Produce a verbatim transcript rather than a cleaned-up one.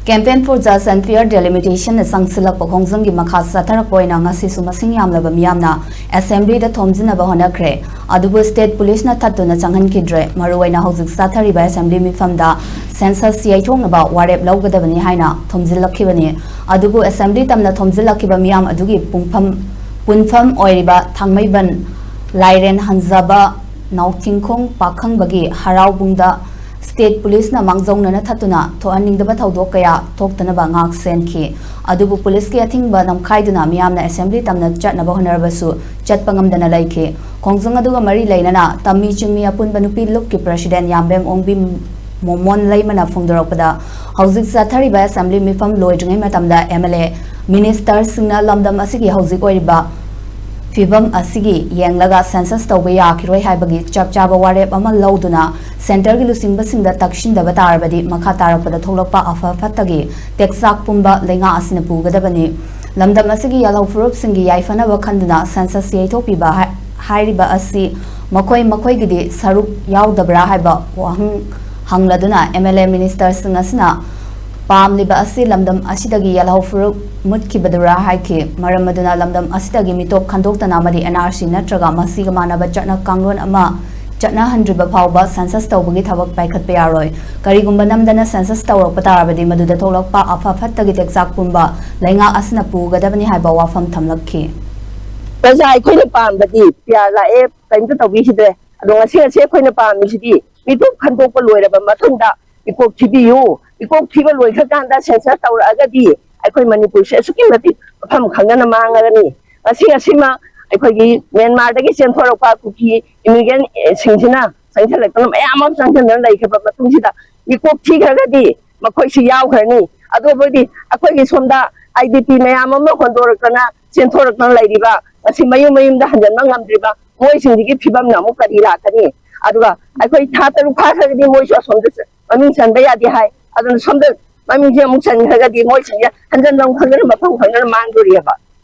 Campaign for Just and Fair Delimitation ꯅ ꯆꯪꯁꯤꯜꯂꯛꯄ ꯈꯣꯡꯖꯪꯒꯤ ꯃꯈꯥ ꯆꯠꯊꯔꯛꯄ ꯑꯣꯏꯅ ꯉꯁꯤꯁꯨ ꯃꯁꯤꯡ ꯌꯥꯝꯂꯕ ꯃꯤꯌꯥꯝꯅ Assembly ꯗ ꯊꯣꯝꯖꯤꯟꯅꯕ ꯍꯣꯠꯅꯈ꯭ꯔꯦ꯫ ꯑꯗꯨꯕꯨ State Police ꯅ ꯊꯠꯇꯨꯅ ꯆꯪꯍꯟꯈꯤꯗ꯭ꯔꯦ꯫ ꯃꯔꯨꯑꯣꯏꯅ ꯍꯧꯖꯤꯛ ꯆꯥꯊꯔꯤꯕ Assembly ꯃꯤꯐꯝꯗ census ꯌꯩꯊꯣꯛꯅꯕ ꯋꯥꯔꯦꯞ ꯂꯧꯒꯗꯕꯅꯤ ꯍꯥꯏꯅ ꯊꯣꯝꯖꯤꯜꯂꯛꯈꯤꯕꯅꯤ꯫ ꯑꯗꯨꯕꯨ Assembly ꯇꯝꯅ ꯊꯣꯝꯖꯤꯜꯂꯛꯈꯤꯕ ꯃꯤꯌꯥꯝ ꯑꯗꯨꯒꯤ ꯄꯨꯡꯐꯝ, ꯄꯨꯟꯐꯝ ꯑꯣꯏꯔꯤꯕ ꯊꯥꯡꯃꯩꯕꯟ ꯂꯥꯏꯔꯦꯟ ꯍꯟꯖꯕ ꯅꯥꯎꯊꯤꯡꯈꯣꯡ ꯄꯥꯈꯪꯕꯒꯤ ꯍꯔꯥꯎꯕꯨꯡꯗ State Police ꯅ ꯃꯥꯡꯖꯧꯅꯅ ꯊꯠꯇꯨꯅ ꯊꯣꯛꯍꯟꯅꯤꯡꯗꯕ ꯊꯧꯗꯣꯛ ꯀꯌꯥ ꯊꯣꯛꯇꯅꯕ ꯉꯥꯛ ꯁꯦꯟꯈꯤ꯫ ꯑꯗꯨꯕꯨ police ꯀꯤ ꯑꯊꯤꯡꯕ ꯅꯝꯈꯥꯏꯗꯨꯅ ꯃꯤꯌꯥꯝꯅ Assembly ꯇꯝꯅ ꯆꯠꯅꯕ ꯍꯣꯠꯅꯔꯕꯁꯨ ꯆꯠꯄ ꯉꯝꯗꯅ ꯂꯩꯈꯤ꯫ ꯈꯣꯡꯖꯪ ꯑꯗꯨꯒ ꯃꯔꯤ ꯂꯩꯅꯅ ꯇꯝꯃꯤ ꯆꯤꯡꯃꯤ ꯑꯄꯨꯟꯕ ꯅꯨꯄꯤ ꯂꯨꯞꯀꯤ President ꯌꯥꯝꯕꯦꯝ ꯑꯣꯡꯕꯤ ꯃꯣꯃꯣꯟ ꯂꯩꯃꯅ ꯐꯣꯡꯗꯣꯔꯛꯄꯗ, ꯍꯧꯖꯤꯛ ꯆꯠꯊꯔꯤꯕ Assembly ꯃꯤꯐꯝ ꯂꯣꯏꯗ꯭ꯔꯤꯉꯩ ꯃꯇꯝꯗ M L A, Minister ꯁꯤꯡꯅ ꯂꯝꯗꯝ ꯑꯁꯤꯒꯤ ꯍꯧꯖꯤꯛ ꯑꯣꯏꯔꯤꯕ ꯐꯤꯚꯝ ꯑꯁꯤꯒꯤ ꯌꯦꯡꯂꯒ census ꯇꯧꯕ ꯌꯥꯈꯤꯔꯣꯏ ꯍꯥꯏꯕꯒꯤ ꯆꯞ ꯆꯥꯕ ꯋꯥꯔꯦꯞ ꯑꯃ ꯂꯧꯗꯨꯅ centre ꯒꯤ ꯂꯨꯆꯤꯡꯕꯁꯤꯡꯗ ꯇꯛꯁꯤꯟꯗꯕ ꯇꯥꯔꯕꯗꯤ ꯃꯈꯥ ꯇꯥꯔꯛꯄꯗ ꯊꯣꯛꯂꯛꯄ ꯑꯐ ꯐꯠꯇꯒꯤ ꯇꯦꯛꯆꯥꯛ ꯄꯨꯝꯕ ꯂꯩꯉꯥꯛ ꯑꯁꯤꯅ ꯄꯨꯒꯗꯕꯅꯤ꯫ ꯂꯝꯗꯝ ꯑꯁꯤꯒꯤ ꯌꯥꯜꯍꯧ ꯐꯨꯔꯨꯞꯁꯤꯡꯒꯤ ꯌꯥꯏꯐꯅꯕ ꯈꯟꯗꯨꯅ census ꯌꯩꯊꯣꯛꯄꯤꯕ ꯍꯥꯏ-, ꯍꯥꯏꯔꯤꯕ ꯑꯁꯤ ꯃꯈꯣꯏ ꯃꯈꯣꯏꯒꯤꯗꯤ ꯁꯔꯨꯛ ꯌꯥꯎꯗꯕ꯭ꯔꯥ ꯍꯥꯏꯕ ꯋꯥꯍꯪ ꯍꯪꯂꯗꯨꯅ M L A, Minister ꯁꯤꯡ ꯑꯁꯤꯅ ꯄꯥꯝꯂꯤꯕ ꯑꯁꯤ ꯂꯝꯗꯝ ꯑꯁꯤꯗꯒꯤ ꯌꯥꯜꯍꯧ ꯐꯨꯔꯨꯞ ꯃꯨꯠꯈꯤꯕꯗꯨꯔꯥ ꯍꯥꯏꯈꯤ꯫ ꯃꯔꯝ ꯑꯗꯨꯅ ꯂꯝꯗꯝ ꯑꯁꯤꯗꯒꯤ ꯃꯤꯇꯣꯞ ꯈꯟꯗꯣꯛꯇꯅ ꯑꯃꯗꯤ N R C ꯅꯠꯇ꯭ꯔꯒ ꯃꯁꯤꯒ ꯃꯥꯟꯅꯕ ꯆꯠꯅ ꯀꯥꯡꯂꯣꯟ ꯑꯃ ꯆꯠꯅꯍꯟꯗ꯭ꯔꯤꯕ ꯐꯥꯎꯕ census ꯇꯧꯕꯒꯤ ꯊꯕꯛ ꯄꯥꯏꯈꯠꯄ ꯌꯥꯔꯣꯏ꯫ ꯀꯔꯤꯒꯨꯝꯕ ꯅꯝꯗꯅ census ꯇꯧꯔꯛꯄ ꯇꯥꯔꯕꯗꯤ ꯃꯗꯨꯗ ꯊꯣꯛꯂꯛꯄ ꯑꯐ ꯐꯠꯇꯒꯤ ꯇꯦꯛꯆꯥꯛ ꯄꯨꯝꯕ ꯂꯩꯉꯥꯛ ꯑꯁꯤꯅ ꯄꯨꯒꯗꯕꯅꯤ ꯍꯥꯏꯕ ꯋꯥꯐꯝ ꯊꯝꯂꯛꯈꯤ꯫ ꯄ꯭ꯔꯖꯥ ꯑꯩꯈꯣꯏꯅ ꯄꯥꯝꯕꯗꯤ P R ꯂꯥꯛꯑꯦ, ꯀꯔꯤꯝꯇ ꯇꯧꯕꯤꯈꯤꯗ꯭ꯔꯦ꯫ ꯑꯗꯣ ꯉꯁꯤ, ꯉꯁꯤ ꯑꯩꯈꯣꯏꯅ ꯄꯥꯝꯃꯤꯁꯤꯗꯤ ꯃꯤꯇꯣꯞ ꯈꯟꯗꯣꯛꯄ ꯂꯣꯏꯔꯕ ꯃꯇꯨꯡꯗ ꯃꯤꯀꯣꯛ ꯊꯤꯕꯤꯌꯨ꯫ ꯃꯤꯀꯣꯛ ꯊꯤꯕ ꯂꯣꯏꯈ꯭ꯔꯀꯥꯟꯗ census ꯇꯧꯔꯛꯑꯒꯗꯤ ꯑꯩꯈꯣꯏ ꯃꯅꯤꯄꯨꯔꯁꯦ ꯑꯁꯨꯛꯀꯤ ꯃꯇꯤꯛ ꯃꯐꯝ ꯈꯪꯗꯅ ꯃꯥꯡꯉꯒꯅꯤ꯫ ꯉꯁꯤ, ꯉꯁꯤꯃ ꯑꯩꯈꯣꯏꯒꯤ ꯃ꯭ꯌꯥꯟꯃꯥꯔꯗꯒꯤ ꯆꯦꯟꯊꯣꯔꯛꯄ ꯀꯨꯀꯤ immigrant ꯁꯤꯡꯁꯤꯅ ꯆꯪꯁꯤꯜꯂꯛꯇꯨꯅ ꯃꯌꯥꯝ ꯑꯃ ꯆꯪꯁꯤꯟꯗꯨꯅ ꯂꯩꯈ꯭ꯔꯕ ꯃꯇꯨꯡꯁꯤꯗ ꯃꯤꯀꯣꯛ ꯊꯤꯈ꯭ꯔꯒꯗꯤ ꯃꯈꯣꯏꯁꯨ ꯌꯥꯎꯈ꯭ꯔꯅꯤ꯫ ꯑꯗꯨꯕꯨꯗꯤ ꯑꯩꯈꯣꯏꯒꯤ ꯁꯣꯝꯗ I D P ꯃꯌꯥꯝ ꯑꯃ ꯍꯣꯟꯗꯣꯔꯛꯇꯅ ꯆꯦꯟꯊꯣꯔꯛꯇꯅ ꯂꯩꯔꯤꯕ, ꯉꯁꯤ ꯃꯌꯨꯝ ꯃꯌꯨꯝꯗ ꯍꯟꯖꯤꯟꯕ ꯉꯝꯗ꯭ꯔꯤꯕ ꯃꯣꯏꯁꯤꯡꯁꯤꯒꯤ ꯐꯤꯕꯝꯅ ꯑꯃꯨꯛ ꯀꯔꯤ ꯂꯥꯛꯀꯅꯤ? ꯑꯗꯨꯒ ꯑꯩꯈꯣꯏ ꯊꯥ ꯇꯔꯨꯛ ꯐꯥꯈ꯭ꯔꯒꯗꯤ ꯃꯣꯏꯁꯨ ꯑꯁꯣꯝꯗ ꯆ-, ꯃꯃꯤꯡ ꯆꯟꯕ ꯌꯥꯗꯦ ꯍꯥꯏ꯫ ꯑꯗꯨꯅ ꯁꯣꯝꯗ ꯃꯃꯤꯡꯁꯦ ꯑꯃꯨꯛ ꯆꯟꯈ꯭ꯔꯒꯗꯤ ꯃꯣꯏꯁꯤꯡꯁꯦ ꯍꯟꯖꯟꯐꯝ ꯈꯪꯗꯅ ꯃꯐꯝ ꯈꯪꯗꯅ ꯃꯥꯡꯗꯣꯔꯤꯑꯕ꯫